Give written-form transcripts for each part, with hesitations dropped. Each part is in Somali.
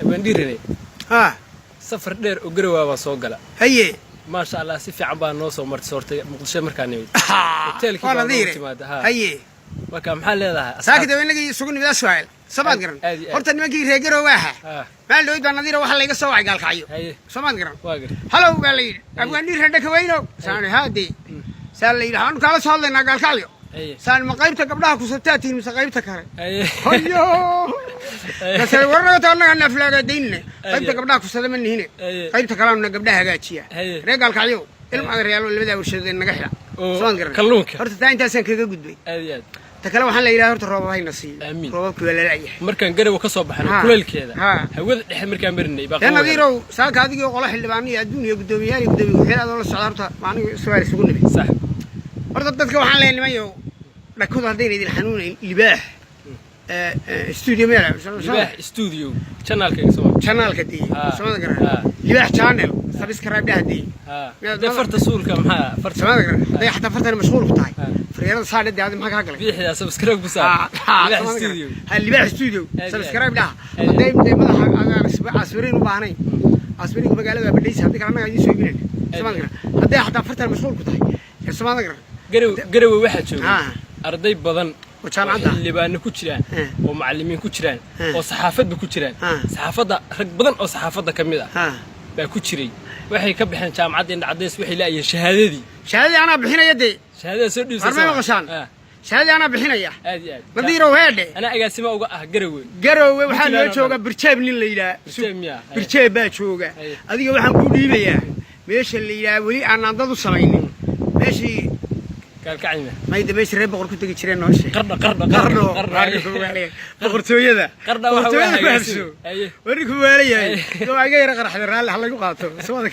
Abwaandhiirane, Ha. safar dheer oo Garowa baa soo gala. Haye. Maasha Allah, si fiican baa noo soo martay soortay Muqdisho markaa nimid. Hoteelkii waa baa noogu nadiire. timaada, ha. Haye. Marka maxaa leedahay? Saakida inagii isugu nimid Aswael, samaad garan? Aad iyo aad. Horta nimankii reer Garowe ahaa, maal dhaweyd baa nadiira waxaa layga soo wacay Gaalkacyo. Soomaad garan? Waa gar. "Halow," baa la yidhi, "Abwaandhiir Dhakaweynow." Saan haadee, saa la yidhi, "Waxaanu kaala soo hadlaynaa Gaalkacyo." Saan, "Ma qaybta gabdhaha kusabtaa tihin mise qaybta kale?" Hayo, kase warnaga annaga naaflaagaadaynne, qaybta gabdhaha kusada ma nihine, qaybta kaleanuna gabdhaha hagaajiya. Reer Gaalkacyo, ilma adeeryaalo, labadaa warshadood naga xidha. Oo Soomaad garan? kalluunka. Horta taa intaasaan kaga gudbay. Aad iyo aad. Ta kale waxaan la yidhaha, horta roobab hayna siiyo. Aamiin. Roobabki waa lalayahay. Markaan Garowe ka soo baxnay, kuleylkeeda hawada dhexe markaan marinay baa dee qabow. Nadiirow, saaka adigii qolo xildhibaano iyo adduun iyo guddoomiyaal iyo guddoomiye ku-xigeen adoo la socda, horta anigu su'aal isugu nimid. Horta dadka waxaan leeyahay, nimanyow, dhakadu haddayna idin xanuunayn, Libaax Studio meel. Libaax Studio channelkayga soo. Channelka dee. Samada garan? Libaax Channel subscribe dhaha dee. Dee farta suulka maxaa farta? Samada garan? Hadday xataa fartani mashquul ku tahay, faryarada saadhe dee, adi maxaa kaa galay? Bidixdaa subscribe ku saar. Libaax Samada garan. Studio. Ha, Libaax Studio. Aad iyo aad. Subscribe dhaha. Aad iyo Hadday dee madaxa aadaan aspirin u baahnayn, aspirinku magaalada waa badhaysa, haddii kale annaga idiin soo iibinayna. Samada garan? Hadday xataa fartani mashquul ku tahay, samada garan? Garowe waxaa joogay arday badan oo jaamacadda. oo xildhibaano ku jiraan, oo macallimiin ku jiraan, oo saxaafadba ku jiraan. Saxaafadda rag badan oo saxaafadda ka mid ah baa ku jiray. Waxay ka baxeen jaamacadda Indhacadays, waxay la'ayeen shahaadadii. Shahaadadii anaa bixinaya dee. Shahaadada soo dhiibsay. War may maqashaan? Shahaadadii anaa bixinaya. Aad iyo aad. Nadiirow, heedhe. Anaa agaasima uga ah Garowe. Garowe waxaa noo Puntland oo jooga dhan. Birjeeb nin la yidhaha. Birjeeb miyaa? Haye. Birjeeb baa jooga. Adiga waxaan kuu dhiibayaa meesha la yidhaha, weli aanaan dad u samaynin, meeshii Gaalkacayna. Mayda, meeshii reer boqor ku tegi jireen noo sheeg. Qardha, Qardha. Qardho. Qardho. Qardho, boqortooyada. Qardha waxa Boqortooyada ku waa habso. Haye. Wari ku waalayahay, waa iga yara qaraxday, raalli ha lagu qaato. Samada.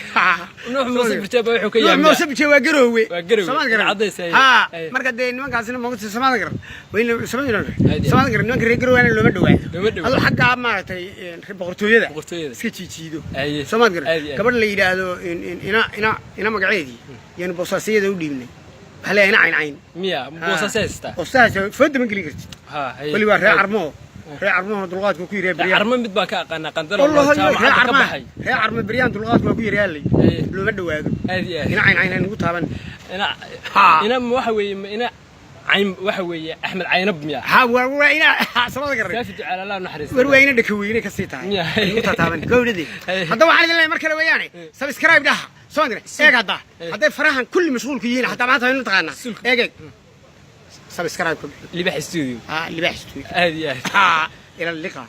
Nuux Muuse Birjeeb baa wuxuu ka Nuux yaabaa. Muuse Birjeeb waa Garoowe. Waa Garowe. Samada garan? Caddays, haye. Ha. Haye. Marka dee nimankaasina moogta, samada garan wayna samada garan. Aad iyo Samada garan, nimanka reer Garoweana looma dhawaado. Looma dhawaado. Adoo xaggaa maaragtay reer boqortooyada Boqortooyada. iska jiijiido. Soomaad garan? Aad iyo aad. Gabadh la yidhaahdo ina magaceedii yaanu Boosaasiyada u dhiibnay, waxaa leeyahay ina cayn cayn. Miya Boosaas haystaa? Boosaas fooda ma gelin kartid. Ha, haye. Weli waa reer Carmo, reer Carmohona dulqaadku ku yaryaa beryaan. Carmo mid baan ka aqaanaa, Qandalo. Wallahi reer Jaamacadda ka Carmaha, baxay. reer Carmo beryaan dulqaadku waa ku yaryaalay. Looma dhawaado. Aad iyo aad. Ina cayn cayn ay nagu taaban. Ina ina ma waxa weeye, ma ina cayn waxa weeye Axmed Caynab miya? Ha, waa ina samada garan. Saafi Ducaal, Allah naxariisto. War waa ina dhaka weyne kasii tahay. Miya? Nagu taataaban gowdhadii. Hadda waxaan idin leeyahay mar kale weeyaane, subscribe dhaha, soo garan? Eeg hadda, hadday farahan kulli mashquulku yihiin, xataa maanta waynu taqaanaa. Sulka. Eeg eeg, subscribe ku bixi. Libaax Studio. Ha, Libaax Studio. Aad iyo aad. Ha, ila liqa.